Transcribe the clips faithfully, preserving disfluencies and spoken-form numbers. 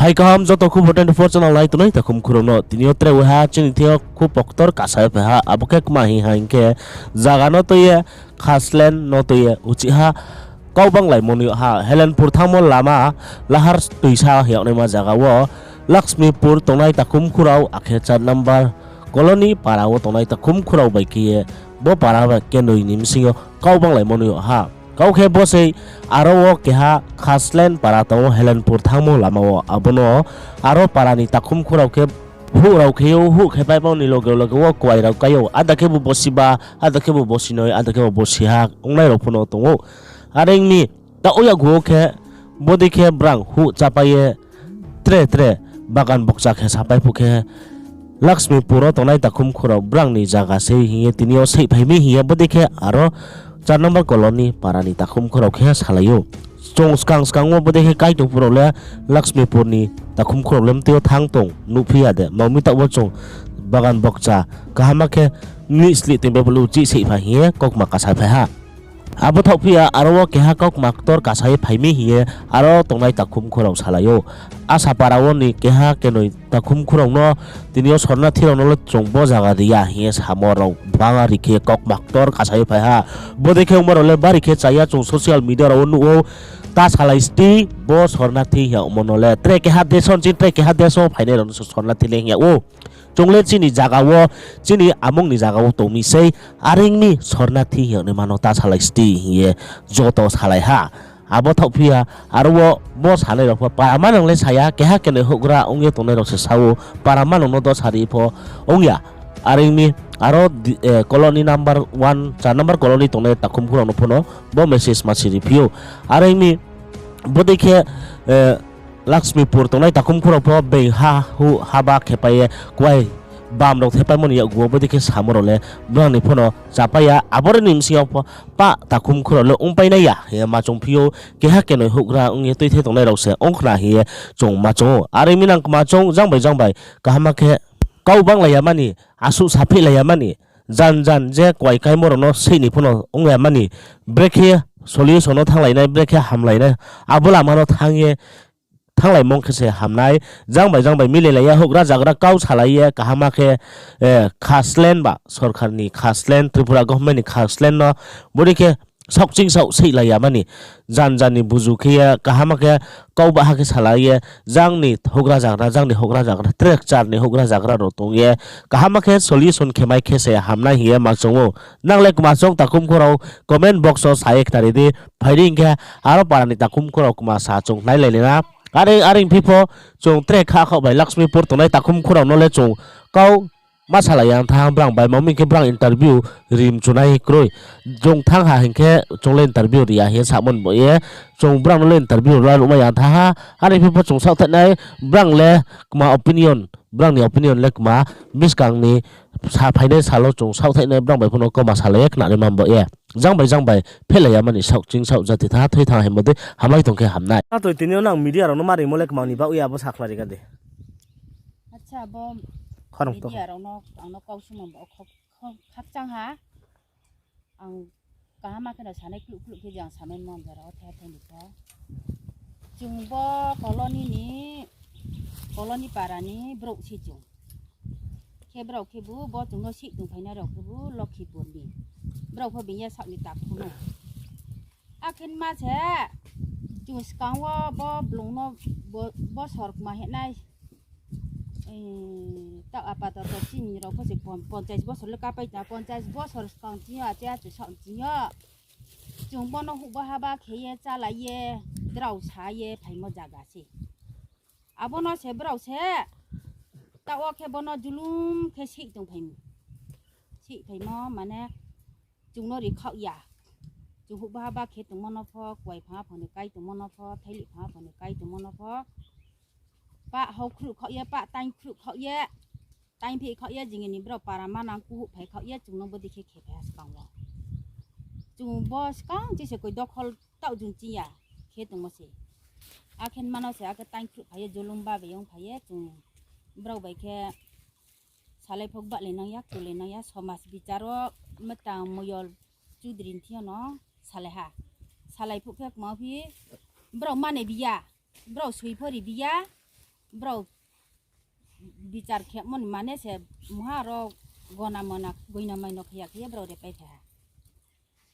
Hai kaham joto Khubo twenty four channel nai tongnai takhum khurao no. Tini yo tre waiha chini thing yo khu poktor kasa ye phai ha, abo khe kma hing ha hing khe, zaga no tui ye, Khaslen no tui ye, uchih ha kau banglaimo ni ha, Helenpur thanngmo lama, Lahar Tuisa hing yagnaima zaga wo, Lakshmipur tongnai takhum khurao, akhe char number colony para wo tongnai takhum khurao bai khe ye, bo para bai kenoi ni bsing yo kau banglaimo ni ha. Kau khe bo sei aro wo keha Khaslen para tong ou Helenpur thanngmo lama wo, abo no aro para ni takhum khurao khe huh rao khe ou, huh khe paimo ni loge loge wo kuai rao kai ou, ada khebu bosi ba, ada khebu bosi noi, ada khebu bosi ha ongnai rao pho no tong ou. Are ong mi, taoh yakgu wo khe, bodei khe brang huh chápai ye, tre tre bagan bokcha khe sapai phuh khe, Lakshmipur wo tongnai takhum khurao brang ni zaga sei hing ye tini yo seihphai mi hing ye bodei khe aro char number colony para ni takhum khurao khe salai ou. Chung skang skang wo bodei khe kai tong phuh rao le Lakshmipur ni takhum khurao le mtui yo thanng tong nuhphi ya de, mami taoh wo chung bagan bokcha kaham khe mih slih tong bai phuh le uchih seihphai hing ye kaukma kasa phai ha. Abo thaohphi ya, aro wo keha kaukma ktor kasa ye phai mi hing ye aro tongnai takhum khurao salai ou. Asa para wo ni keha kenoi takhum khurao no tini yo sornathi rao no le chung bo zaga ri ya hing ye samo rao bari khe kaukma ktor kasa ye phai ha. Bodei khe ongmo rao le bari khe cha ya, chung social media rao wo nuh ou, ta salai sti bo sornathi hing yagmo no le. Tre keha deso ni ching tre keha deso phainai rao no sornathi le hing yag ou. Chung le chini zaga wo, chini amung ni zaga wo tong mi sei, are ong mi sornathi hing yagnaima no ta salai sti hing ye joto salai ha. Abo thaohphi ya, aro wo bo sanai rao pho para manang le sa ya, keha kenoi houhgra ong ye tongnai rao se sa ou, para manang no dosa ri pho ong ya. Are ong mi aro di-, eh, colony number one, char number colony tongnai takhum khurao no pho no bo message ma si ri phi ou. Are ong mi bodei khe, eh, Lakshmipur tongnai takhum khurao pho being ha huh haba khe pai ye kuai bam rao thepaimo ni yakgu wo bodei khe samo rao le brang ni pho no chápai ya, aboro ni bsing yo pho pah takhum khurao le ongpai nai ya hing ye ma choung phi ou, keha kenoi houhgra ong ye tuithe tongnai rao se ong khna hing ye chung ma choung ou. Are ong mi nang kma choung jang bai jang bai kaham khe kau banglai ya mani, asuh saphihlai ya mani, jan jan je kuai kaimo rao no seih ni pho no ong ya mani, brekhe solution no thannglai nai, brekhe hamlai nai, abo lama no thanng ye thannglaimo khe se ham nai. Jang bai jang bai milailai ya, houhgra zagra kau salai ye kaham khe, eh, Khaslen ba sorkar ni Khaslen, Tripura government ni Khaslen no bodei khe saohching saoh seihlai ya mani, jan jan ni buzu khe ye kaham khe kau baha khe salai ye, jang ni houhgra zagra, jang ni houhgra zagra, tre kchar ni houhgra zagra rao tong ye kaham khe solution khe mai khe se ham nai hing ye ma choung ou. Nang le kma choung takhum khurao comment box wo sa ye khnari di, phai di hing khe aro para ni takhum khurao kma sa chung nailai na. Are, are ong phi pho chung tre kha khaoh bai Lakshmipur tongnai takhum khurao no le chung kau ma salai ya thanng ha, brang bai mami khe brang interview ri mchu nai kroi. Chung thanng ha hing khe chung le interview ri ya hing ye samo ni bo ye, chung brang no le interview la ruhmai ya thanng ha. Are ong phi pho chung saohthaih nai, brang le kma opinion, brang ni opinion le kma, buskang ni sa phainai sal wo chung saohthaih nai, brang bai pho no kauma salai ye khnanaima bo ye. Jang bai jang bai phehlai ya mani saohching saoh jati tha thoi thanng hingmo dei hamlai tong khe ham nai. Atoi tini yo nang media rao no ma rimo le kma ni baoh ye abo sakhlari ga de. Acha, bo khorang to media rao no ang no kau simo bo kho-, kho-, khakchang ha. Ang kaham khe no sanai kluh kluh khe je ang samai man jora wo the the ni pho. Chung bo colony ni, colony para ni brouh se chung. Khe brao khebu bo chung no sih tongphainai rao khebu Lokhipur ni. Brao pho being ya saoh ni takhu no. Akhe ma se, chung skang wo bo blung no bo, bo sor kma hinai. Taoh apatoto chini rao pho se pon-, ponchais bosor le kapai ta, ponchais bosor skang chini yo, ache achu saoh chini yo. Chung bo no houhba haba khe ye, chálai ye, drao sa ye phaimo zaga se. Abo no se brao se, taoh wo khe bo no julum khe sih tongphai mi. Sihphaimo mane, chung no ri khaoh ya. Chung houhba haba khe tongmo no pho, kuai phang aphang ni kai tongmo no pho, thailih phang aphang ni kai tongmo no pho, pah hau khruh khaoh ye, pah taing khruh khaoh ye, taing phih khaoh ye, jing ni brao para manang kuhuh phai khaoh ye, chung no bodei khe khe phai ha skang wo. Chung bo skang chi se koi dokhol taoh jung ching ya khe tongmo se. Akhe mano se akhe taing khruh phai ye, julum ba bai ong phai ye, chung brao bai khe salai pho gbahlai nang ya, kulai nang ya, somas bichar wo metang moyol chudri ni thing yo no salai ha. Salai phuh khe kma phi, brao mane bi ya, brao soi pho ri bi ya, brao bichar khemo ni mane se mungha aro gona mona goina maino khe ya khe ye brao repai phai ha.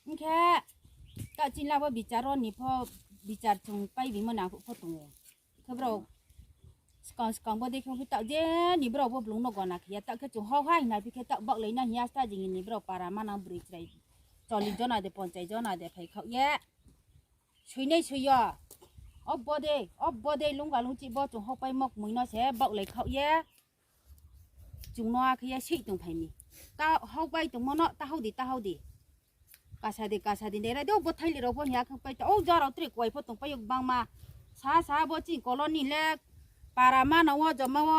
Hing khe taoh chini labo bichar ro ni pho bichar chung pai bimo nang pho tong ou. Khe brao skang skang bo dei khe phi taoh je ni brao bo blung no gona khe ya, taoh khe chung hau ha hing nai phi khe taoh baohlai na hing ya sta jing ni brao para manang broi chrai chollish jona de, ponchas jona de phai khaoh ye. Soinai soi yo. Obo dei, obo dei lungga lungchih bo chung haupaimo kmoi no se baohlai khaoh ye. Chung no akhe ye seih tongphai mi. Ta haupai tongmo no ta hau di, ta hau di. Kasa di, kasa di, nera di, obo thaili rao pho hing ya khe pai ta, o jora tre kuai pho tongpai yo gbangma. Sa sa bo chini colony le para manang wo joma wo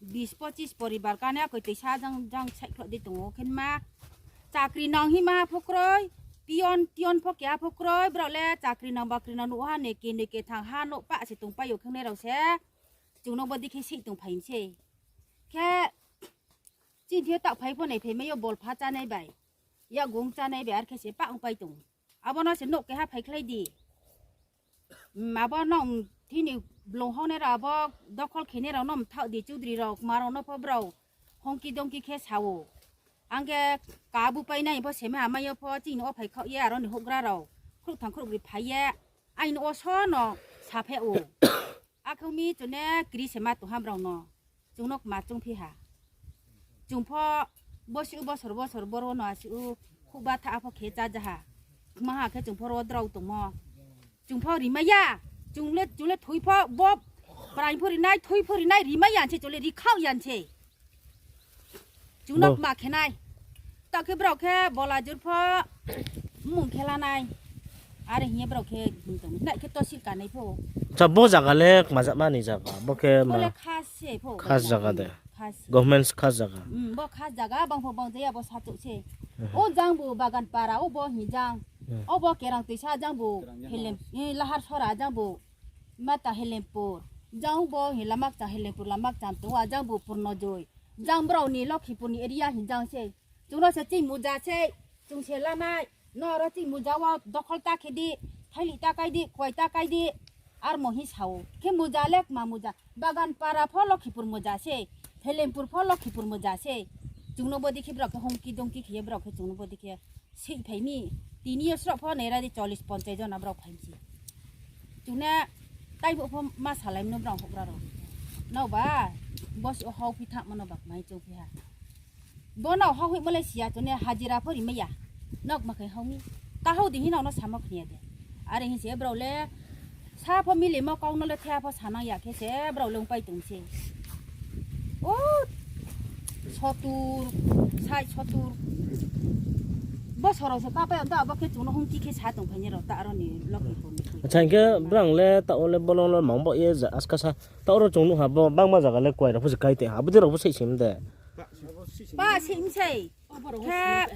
bis pochis poribar kane akoi toisa jang jang saihkhloh di tong ou khe ma. Chakri nang hima pho kroi, pion, tiyon pho keha pho kroi, brao le chakri nang bakri nang nuh ha, ne ke ne ke thang ha, nouh pah se tongpai yo khengnai rao se. Chung no bo dei khe seih tongphai mi sei. Khe chini thing yo taoh phai pho nai phai mai yo bol pha chánai bai, yakgung chánai bai, ar khe se pah ongpai tong. Abo no se nouh keha phaikhlai di. Abo no thini blung haonai rao, abo dokhol khenai rao no mthaoh di, chudri rao, kma rao no pho brao hongki dongki khe sa ou. Ang khe kabu painai pho seme amai yo pho chini o phai khaoh ye aro ni houhgra rao khrouhtham khrouhbroi phai ye aini o so no saphe ou. Akhe mi chung ne kri se ma tong ha brao no. Chung no kma chungphi ha. Chung pho bosi u bosor bosor boro no asi u khouhba tha pho khe chája ha. Kma ha khe chung pho ro drao tongmo. Chung pho rimai ya. Chung le, chung le thui pho bo prai pho rinai, thui pho rinai, rimai ya se chung le rikhaoh ya se. Chung no kma khe nai. Taoh khe brao khe bola jur pho mmung khe la nai. Are hing ye brao khe hing tong nai khe tosil kanai pho. Acha, bo zaga le kma jama ni zaga, bo khe ma? Bo le khas se pho, khas zaga de. Khas. Government khas zaga. Bo khas zaga, bang pho bang jaya bo sachouh se. O jang bu Bagan para, o bo hing jang. O bo Kerang toisa jang bu Helem, Lahar Sora jang bu. Mata Helempur. Jang bo hing Lamakcham, Helempur Lamakcham tong ou, a jang bu Purnojoi. Jang brao ni Lokhipur ni area hing jang se. Chung no se chini muja se, chung se lanai. No aro chini muja wo dokhol ta khe di, thaili ta kai di, kuai ta kai di. Armo hing sa ou. Khe muja le kma muja. Bagan para pho Lokhipur muja se. Helempur pho Lokhipur muja se. Chung no bo dei khe brao khe hongki dongki khe ye brao khe chung no bo dei khe seihphai mi. Tini yo sroh pho nera di chollish ponchas jona brao phai mi se. Chung ne taibo pho ma salai mano brao houhgra rao. Nrao ba, bosi o hau phi thangmo no ba kmai choungphi ha. Bo nrao hau hoihmo le si ya, chung ne hajira pho rimai ya. Nrao kma khe hau mi. Ta hau di hing nrao no samo khna ya de. Are hing se brao le sa pho milimo kau no le thea pho sanang ya khe se brao le ongpai tong se. O, sotur, sai sotur. Bo sorao se kapai ong ta, abo khe chung no hungki khe sa tongphai nai rao ta aro ni Lokhipur ni. Acha, hing khe brang le taoh wo le bolong le mang bo ye askasa. Taoh ro chung nuh ha bo bangma zaga le kuai rao pho se kai te ha. Abo dei rao pho sei sim de. Pa sei mi sei. Khe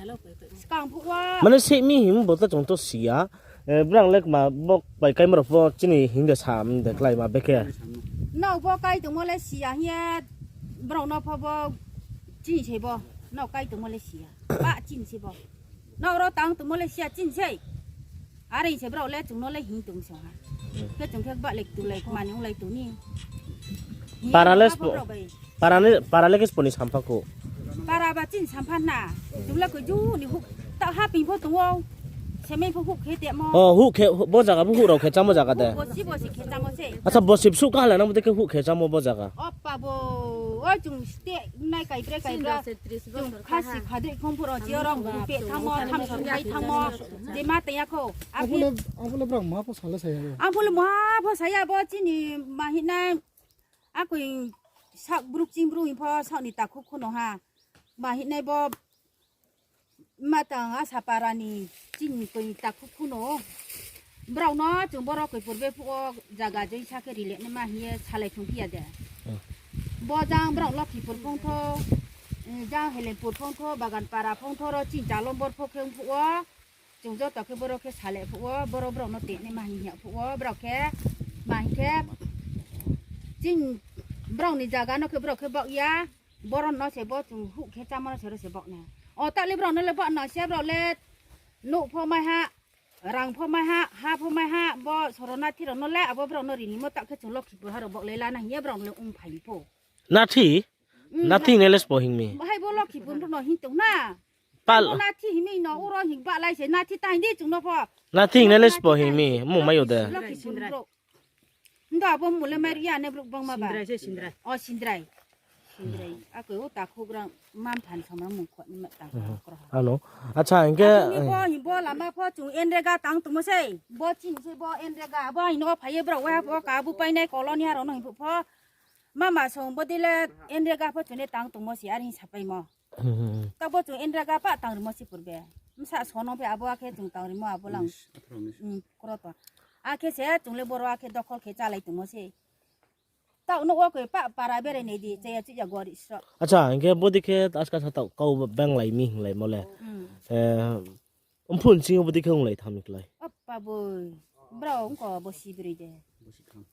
skang phuh wo. Mane sei mi hing bo ta chung to si ya. Brang le kma bo pai kaimo rao pho chini hing de sam de kláima bekhe. Nrao bo kai tongmo le si ya hing ye brao no pho bo chini se bo. Nrao kai tongmo le si ya. Pa chini se bo. Nrao ro tang tongmo le si ya chini sei. Are se brao le chung no le hing tong song ha. Khe chung khe ba le ktu lai kmani onglai tong ni. Para le spo, para le khe spo ni sampha kho. Para ba chini sampha na. Chung le koi ju ni huh. Taoh ha ping pho tong ou. Semai pho huh khe temo. O, huh khe, bo zaga pho huh rao khe chámo zaga de. Bosi bosi khe chámo se. Acha, bosi bsuh kaha la nang bo de khe huh khe chámo bo zaga. Opa bo, o chung steh nai kai bre kai bra. Chung khasi khadoi khong pho ro chi oro pe thangmo, thamsong kai thangmo. Jema tei ya kho. Ang pho le brang ma pho sa le sa ya. Ang pho le ma pho sa ya bo chini ma hing nai. Akoi sak bruk ching bruk hing pho sak ni takhu khuno ha. Ma hing nai bo ma tang Asapara ni chini koi takhu khuno. Brao no chung boro koi purbe phuh wo zaga joi sa khe rilek naima hing ye salai thung phi ya de. Bo jang brao Lokhipur phongtho, jang Helempur phongtho, Baganpara phongtho, ro chini Chalombor pho khe ong phuh wo. Chung joto khe boro khe salai phuh wo, boro brao no tei naima hing ya phuh wo, brao khe, ma hing khe, chini brao ni zaga no khe brao khe baoh ya. Boro no se bo chung huh khe chámo no se ro se baoh na. O taoh le brao no le baoh na se brao le nouh pho mai ha. Rang pho mai ha, ha pho mai ha, bo Soronathi rao no le abo brao no rinimo taoh khe chung Lokhipur ha rao baoh le la na hing ye brao no le ong phai pho. Nathi? Hmm, nathi hing nai le sbo hing mi. Bahai bo Lokhipur no hing tong na. Pal- Bo nathi hing mi no uro hing ba lai se nathi ta hing di chung no pho. Nathi hing nai le sbo hing mi, mung mai yo de. Lokhipur bro. Ndo abo mung le mai ri ya ne bro bangma ba. Sindrai se sindrai. O sindrai. Sindrai. Ako o ta khouh rang mam phan samra mung kho ni ma ta kro ha. Ano. Acha, hing khe. Ni bo hing bo lama pho chung N R E G A tang tongmo sei. Bo chini sei bo N R E G A. Bo hing no phai ye brao wa pho ka bu pai nai colony ha rao no hing pho. Mama song bo di le N R E G A pho chung ne tang tongmo sei, are hing sapaimo. Hmm. Tabo chung N R E G A pah tang rimo se purbe. Bsa sono phe abo akhe chung tang rimo abo lang. Unis, atharo unis. Hmm, kro to. Akhe se chung le boro akhe dokhol khe chálai tongmo se. Taoh no wo khe pah para berai nai di, chaya chuya gori sro. Acha, hing khe bo di khe aska sa taoh kau banglai mi hinglaimo le. Hmm. Eh, mphun sing yo bo di khe onglai thamni klai. Appa boi. Brao ongko bo si broi de. Bo si tham.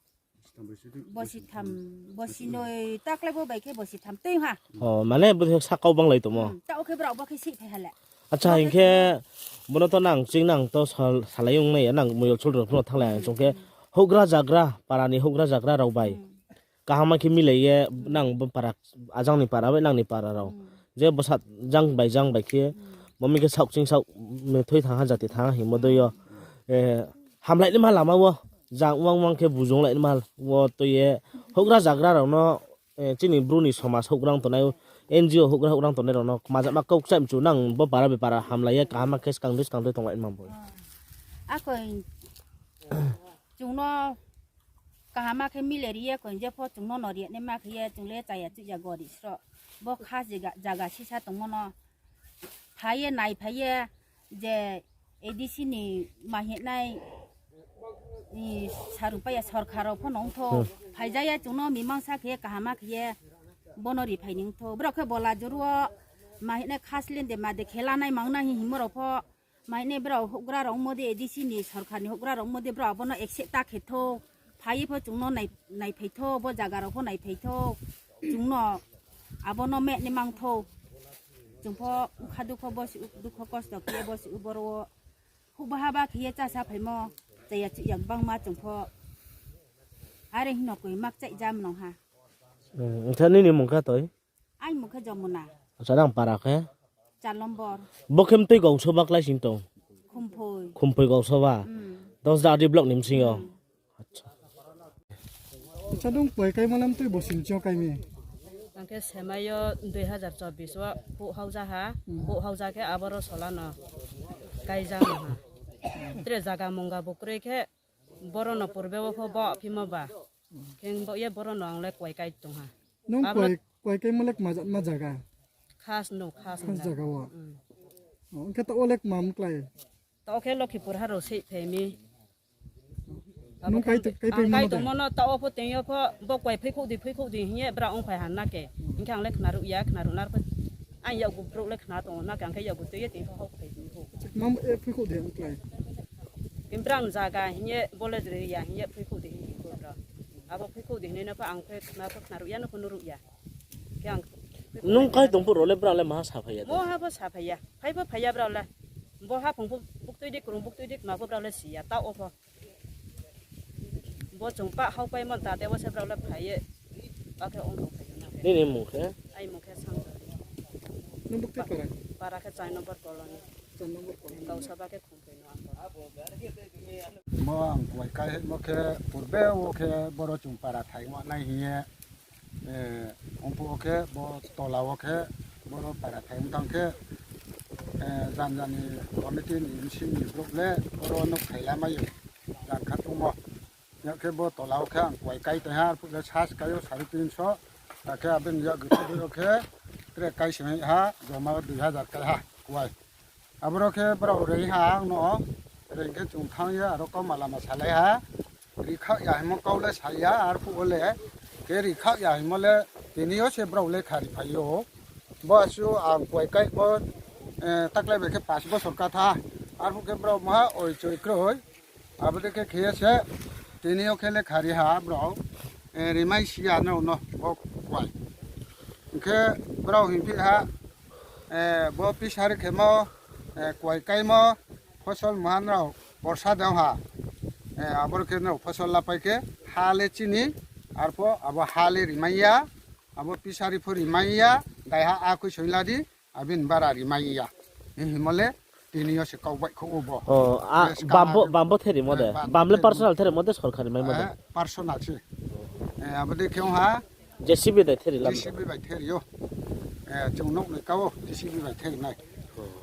Bo si tham, bo si noi, taklai bo bai khe bo si tham tei ha. O, mane bo sa kau banglai tongmo. Hmm, taoh khe brao bo khe sih phai ha le. Acha, hing khe bono to nang ching nang to sal-, salai ong nai, nang moyol chul rao pho thanglai ang chung khe houhgra jagra, para ni houhgra jagra rao bai. Hmm. Kaham khe milai ye nang bo para, ajang ni para bai nang ni para rao. Hmm. Je bo sa jang bai jang bai khe, hmm, bo mi khe saoh ching saoh, mm, thoi thang ha jati thang ha hingmo dei yo. Hmm. Eh, hamlai ni ma lama wo. Jang wang wang khe bujong lai ni ma wo tui ye houhgra jagra rao no, eh, chini Bru ni somaj houhgra ong tongnai, N G O houhgra houhgra ong tongnai rao no kma jama kau kchai mchu nang bo para bai para hamlai ye kaham khe skang dei skang dei tonglai ma bo. Akoi chung no kaham khe milai ri ye koi je pho chung no no ri ye naima khe ye chung le chaya chuya gori sro. Bo kha jaga, jaga sisa tongmo no phai ye nai phai ye je A D C ni ma hing nai, i, sarupai ya sorkar rao pho no ong thou. Hmm. Phai ja ye chung no mimangsa khe ye kaham khe ye bono ri phai ni ong thou. Brao khe bola juru wo ma hing nai khas linde ma de khela nai mang nai hing hingmo rao pho. Ma hing nai brao houhgra rao ongmo de A D C ni sorkar ni houhgra rao ongmo de brao abo no accept ta khe thou. Phai ye pho chung no nai, nai phai thou, bo jaga rao pho nai phai thou. Chung no abo no meh ni mang thou. Chung pho bkha dukho bo si u, dukho kosto khe bo si u boro wo. Houhbaha ba khe ye chasa phaimo, chaya chuya gbangma chung pho. Are hing no koi mak chaih ja mnong ha. Hmm, ongkha nini mung kha toi? Aini mung khe Jamuna. Acha, nang para khe? Char nombor. Bo khe mtui gausoba klái sing tong? Khumphoi. Khumphoi gausoba? Hmm. Dosda D block ni bsing yo? Hmm. Acha. Acha, nung koi kaimo le mtui bo sing ching yo kai mi? Ang khe semai yo dui hazar chobbish wo phuh hauja ha, hmm, phuh hauja khe aboro sola no kaija ha. Tre zaga mungga bo kroi khe boro no purbe wo pho bo phimo ba. Khe bo ye boro no ang le koi kai tong ha. Nung koi, koi kaimo le kma jat ma zaga? Khas no, khas zaga wo. Hmm. O, ong khe taoh wo le kma mklái? Taoh khe Lokhipur ha rao sei phai mi. Nung kai tongmo no taoh wo pho teng yo pho bo koi phoikhouh di, phoikhouh di hing ye brao ong phai ha na khe. Hing khe ang le khnaruh ya, khnaruh nar pho. Ang yakgu brouh le khna tong na khe, ang khe yakgu tui ye teng pho houh phai di pho. Mam, e, phoikhouh di ang klái. Khe brang zaga hing ye bo le jre ya hing ye phoikhouh di hing ye pho brao. Abo phoikhouh di hing ye no pho ang khe khna pho khnaruh ya, no pho nuruh ya. Khe ang nung kai tong phuh rao le brao le maha sa phai ya de? Maha pho sa phai ya. Phai pho phai ya brao le. Bo haphung pho buktui di, krung buktui di, kma pho brao le si ya, taoh wo pho. Bo chung pah haupaimo ta de wo se brao le phai ye. Ba khe ong tong phai yo na khe. Nini mung khe? Aini mung khe Sangjali. Nung buktui para? Para khe char nombor colony. Char nombor colony. Gausoba khe Khumphoi no ang. Bo ang koi kai mo khe purbe wo khe boro chung para thai ma nai hing ye. Eh, ongphuh wo khe bo tola wo khe boro para thai ong tang khe, eh, jani jani committee ni bsing ni brouh le boro nouh thai lamai ou. Jang kha tongmo. Yak khe bo tola wo khe ang koi kai tong ha, arphuh le sas kai ou sare tinso. Akhe abini yakgu wo khe tre kai sing ha, joma dui hazar kai ha, koi. Aboro khe brao reing ha ang no, reing khe chung thanng ye aro kau malama salai ha. Rikhaoh ya hingmo kau le sa ya, arphuh wo le, khe rikhaoh ya hingmo le, tini yo se brao le khari phai ou. Bo asuh ang koi kai bo, eh, taklai bai khe panch bosor katha, arphuh khe brao maha oichoi kroi. Abo dei khe khe ye se, tini yo khe le khari ha brao, eh, rimai si ya nrao no, bo koi. Hing khe brao hingphi ha, eh, bo pisari khemo, eh, koi kaimo, fosol maha nrao, Borsa de ong ha. Aboro khe no phosol lapai khe, ha le chini, arpho abo ha le rimai ya, abo pisari pho rimai ya, daiha a khui soila di, abini bara rimai ya. Himo le, tini yo se kau baihkhouh ou bo. Bam bo therimo de, bam le personal therimo de, sorkar rimaimo de? Personal se. Abo dei khe ong ha, JCB bai theri lam. JCB bai theri ou. Chung nouh ni kau JCB bai theri nai.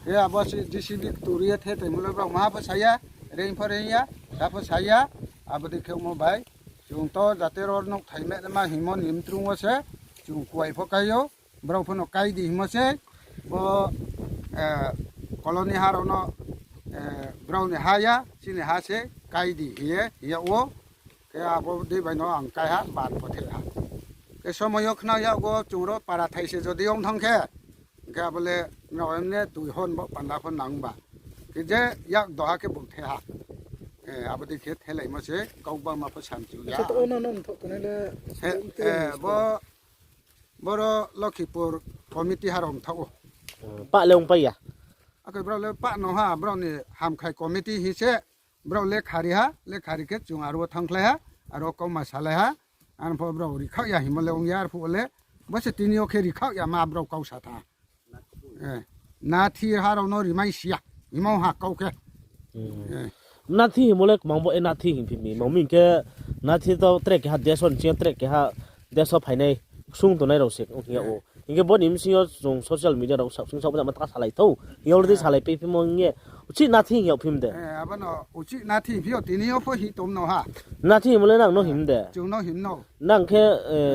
Khe abo se JCB kturi ye the tongmo le brao maha pho sa ya, reing pho reing ya, da pho sa ya, abo dei khe ongmo bai. Chung to jate ro nouhthai mehnaima hingmo ni mtrung wo se, chung kuai pho kai ou, brao pho no kai di hingmo se, bo, colony ha rao no, brao ni ha ya, chini ha se, kai di hing ye, hing yag ou. Khe abo dei bai no ang kai ha, ban pho the ha. Khe somoi yo khna yag wo chung ro para thai se jodi ong thanng khe, hing khe abo le nrao emne tui hon bo panda pho nang ba. Khe je yak doha khe bung the ha. Abo dei khe thelaimo se, kau gbangma pho samchu ya. Boro Lokhipur committee ha rao mthaoh ou. Pah le ongpai ya. Akhe brao le pah no ha, brao ni hamkhai committee hing se, brao lekha ri ha, lekha ri khe chung aro wo thanngkhlai ha, aro wo kauma salai ha, arpho brao rikhaoh ya hingmo le ong ya, arphuh wo le, bo se tini yo khe rikhaoh ya ma brao kau sa tha. Nathi ha rao no rimai si ya, hingmo ha kau khe. Nathi hingmo le kmang bo e nathi hingphi mi, mangmi hing khe nathi to tre keha deso ni sing yo tre keha deso phainai, sung tongnai rao se ong hing yag ou. Hing khe bo ni bsing yo chung social media rao saohsing saoh ma ta salai thou, hing already salai pai phimo hing ye, uchih nathi hing yag phi mi de? Abo no uchih nathi hingphi yo, tini yo pho hing tong no ha. Nathi hingmo le nang no hing de? Chung no hing no. Nang khe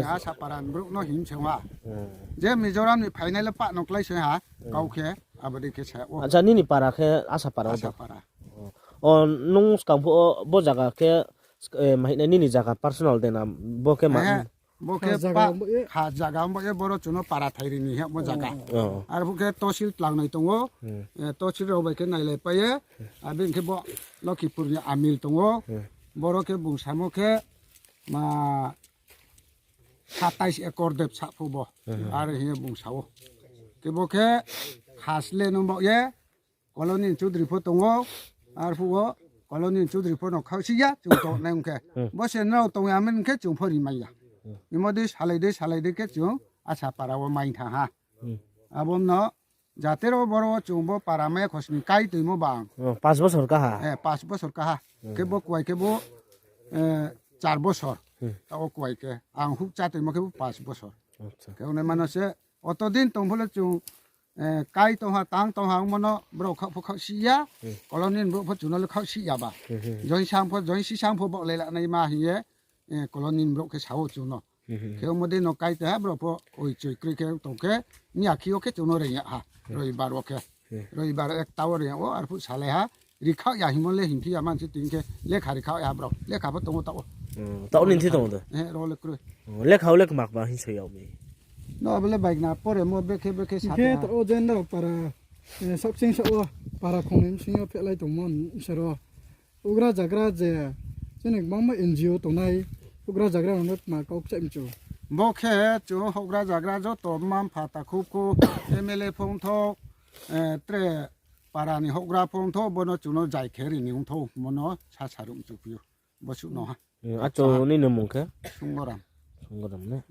Asapara ni brouh no hing se ha. Je Mizoram ni phainai le pah no klái se ha, kau khe, abo dei khe sa ou. Acha, nini para khe Asapara wo de? O, nung skang phuh wo bo zaga khe, mahinai nini zaga personal de na, bo khe ma? Bo khe kha zaga ong ba ye boro chung no para thai ri ni hing yagmo zaga. Arphuh khe tosil tlangnai tong ou, tosil rao bai khe nailaipai ye, abini khe bo Lokhipur ni amil tong ou, boro khe bung samo khe ma satais ekor de bsa pho bo, are hing ye bung sa ou. Khe bo khe khas le nung baoh ye, colony ni chudri pho tong ou, arphuh wo colony ni chudri pho no khaohsi ya, chung tongnai ong khe. Bo se nrao tong ya mani khe chung pho rimai ya. Imo dei salai dei, salai dei khe chung Asapara wo mai thanng ha. Abo no jate ro boro wo chung bo para mai khosni kai toimo bang. Pas bosor kaha. Khe bo kuai khe bo, char bosor. Taoh wo kuai khe. Ang houh chá toimo khe bo pas bosor. Khe ongnai mano se, oto din tong pho le chung, kai tong ha, tang tong ha, ongmo no brao khaoh pho khaohsi ya, colony ni brouh pho chung no le khaohsi ya ba. Joinsang pho, joinsisang pho baohlai la naima hing ye, colony ni brouh khe sa ou chung no. Khe ongmo dei no kai tong ha, brao pho oichoi kroi khe tong khe, miya khe yo khe chung no reing yag ha, roibar wo khe. Roibar ekta wo reing yag ou, arphuh salai ha, rikhaoh ya hingmo le hingphi ya man se tini khe lekha rikhaoh ya brao, lekha pho tong ou taoh wo. Taoh ni thi tong ou de? Ro le kroi. Lekha wo le kma kma hing soi yag mi? No abo le baigna poremo brekhe brekhe sa khe tong ha. Taoh wo je nrao para, saohsing saoh wo para khong ni bsing yo phehlai tongmo se ro. Houhgra zagra je, chini gbangma NGO tongnai, houhgra zagra rao no tma kau kchaih mchu? Bo khe chung houhgra zagra joto mma mpha takhu khu, MLA pho ongthou, tre para ni houhgra pho ongthou, bo no chung no zai khe ri ni ongthou, bo no sa saruh mchu phi ou. Bo suh no ha. Achu nini mung khe? Sungoram. Sungoram ne?